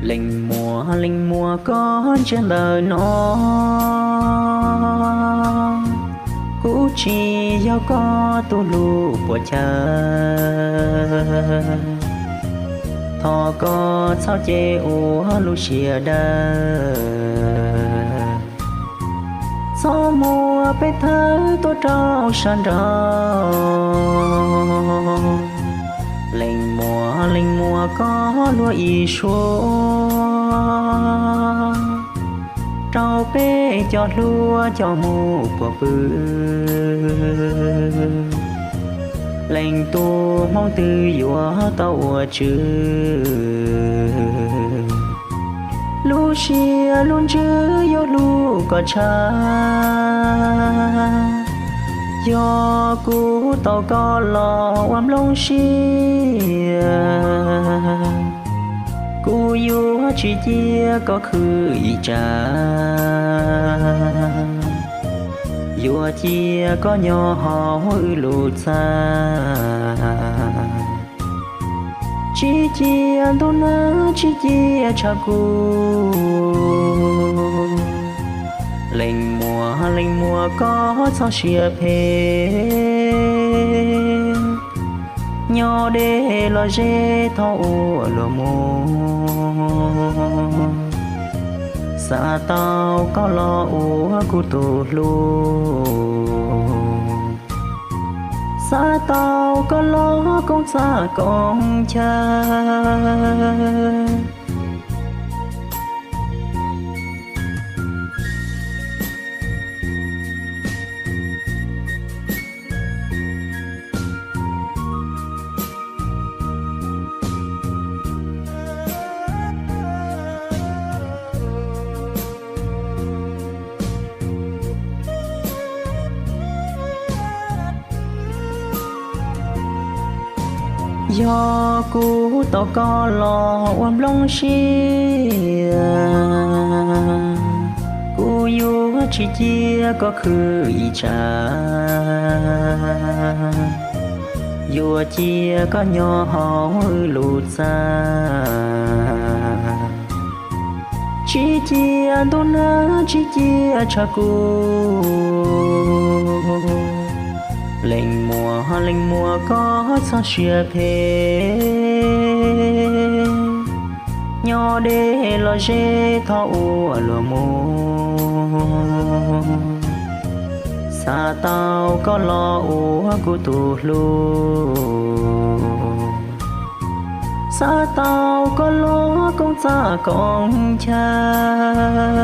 Leej muam, leej muam, koj ntsia ntawm no, kuv tsis yog koj tus hlub puas chaw. Thov koj txhob cia ua lub siab dawb, txhob muab peb thawb tuaj rau sab nraud. Leej muam, leej muam, koj luag ib suab, rau peb cov hluas coj mus puag pw. Leej tub, hmoov twg yuav tau ua tswv, lub siab lub ntsws yuav hlub koj tshaj. Yog kuv tau koj los ua nplooj siab, kuv yuav tsis cia koj khwv ib tsam, yuav cia koj nyob hauv wb lub txaj. Tsis cia ntuj nag, tsis cia tshav kub. Leej muam, leej muam, koj txhob siab phem, nyob deb los ze, thov ua luag mus. Xav tau koj los ua kuv tus hlub, xav tau koj los koob txaj koob chaw. Yog kuv tau koj los ua nplooj siab, kuv yuav tsis cia koj khwv ib tsam, yuav cia koj nyob hauv wb lub txaj. Tsis cia ntuj nag, tsis cia tshav kub. Leej muam, leej muam, koj txhob siab phem, nyob deb los ze, thov ua luag mus. Xav tau koj los ua kuv tus hlub, xav tau koj los koob txaj koob chaw.